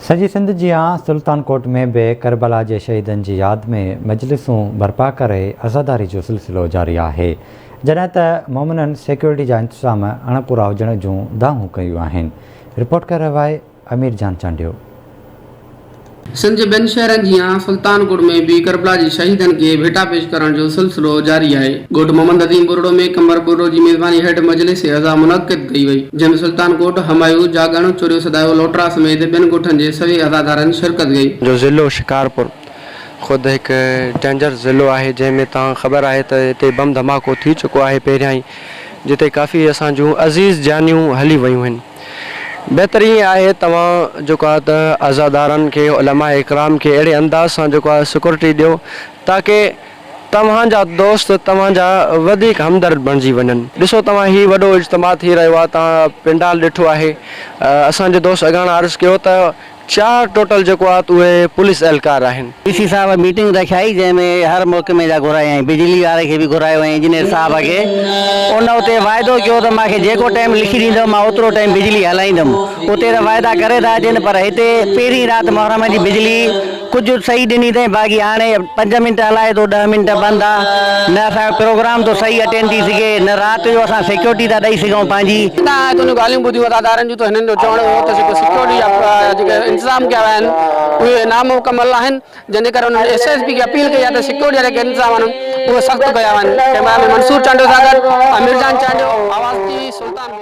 سڄي سنڌ جيان سلطان ڪوٽ ۾ به ڪربلا جي شهيدن جي ياد ۾ مجلسون برپا ڪري عزاداري جو سلسلو جاري آهي، جڏهن ته مومنن سيڪيورٽي جا انتظام اڻپورا هجڻ جون دانهون ڪيون آهن. رپورٽ ڪري رهيو آهي امير جان چانڊيو. سنڌ جي ٻين شهرن جيان سلطان ڪوٽ ۾ به ڪربلا جي شهيدن کي ڀيٽا پيش ڪرڻ جو سلسلو جاري آهي. ڳوٺ محمد عظيم ٻرڙو ۾ قمبر ٻرڙو جي ميزباني هيٺ مجلس عزا منعقد ڪئي وئي، جنهن ۾ سلطان ڪوٽ، همايون، جاڳڻ، چوريو سدايو، لوٽرا سميت ٻين ڳوٺن جي سوين عزادارن شرڪت ڪئي. جو ضلعو شڪارپور خود هڪ ڊينجر ضلعو آهي جنهن ۾ توهان خبر آهي ته هتي بم ڌماڪو ٿي چڪو آهي پهريائين جتي ڪافي اسان جون عزيز جانيون هلي ويون هن بهتر ائين آهي توهان جيڪو آهي ته عزادارن کي علماء اڪرام کي اهڙي انداز سان جيڪو آهي سيڪورٽي ڏيو تاڪه توهان جا دوست توهان جا وڌيڪ همدرد بڻجي وڃن. ڏسو توهان هي وڏو اجتماع ٿي رهيو آهي توهان پنڊال ڏٺو آهي اسان جي دوست اڳاڻ عرض ڪيو ته چار ٽوٽل جيڪو آهي ته اهي پوليس اهلڪار آهن. ڊي سي صاحب ميٽنگ رکائي جنهن ۾ هر محڪمي جا گهرايائين بجلي واري کي به گهرايو ۽ انجنيئر صاحب کي ان اتي واعدو ڪيو ته مان کي جيڪو ٽائيم لکي ڏيندو مان اوترو ٽائيم بجلي هلائيندم اتي ته واعدا ڪري ٿا اچن پر هتي پهرين رات محرم جي بجلي ڪجهه صحيح ڏني اٿئين باقي هاڻي پنج منٽ هلائي ٿو ڏهه منٽ بند آ نه اسان جو پروگرام ٿو صحيح اٽينڊ ٿي سگهي نه رات جو اسان سيڪيورٽي ٿا ڏئي سگهون پنهنجي. تان تنهنجون ڳالهيون ٻڌيون عهديدارن جون ته هنن جو چوڻ هو ته جيڪو سيڪيورٽي جا جيڪي انتظام ڪيا ويا آهن اهي نامڪمل آهن جنهن جي ڪري انهن ايس ايس پي کي اپيل ڪئي آهي ته سيڪيورٽي جا جيڪي انتظام آهن اهي سخت ڪيا وڃن ڪئميرا مين منصور چانڊيو سان گڏ امير جان چانڊيو آواز ٽي وي سلطان ڳوٺ.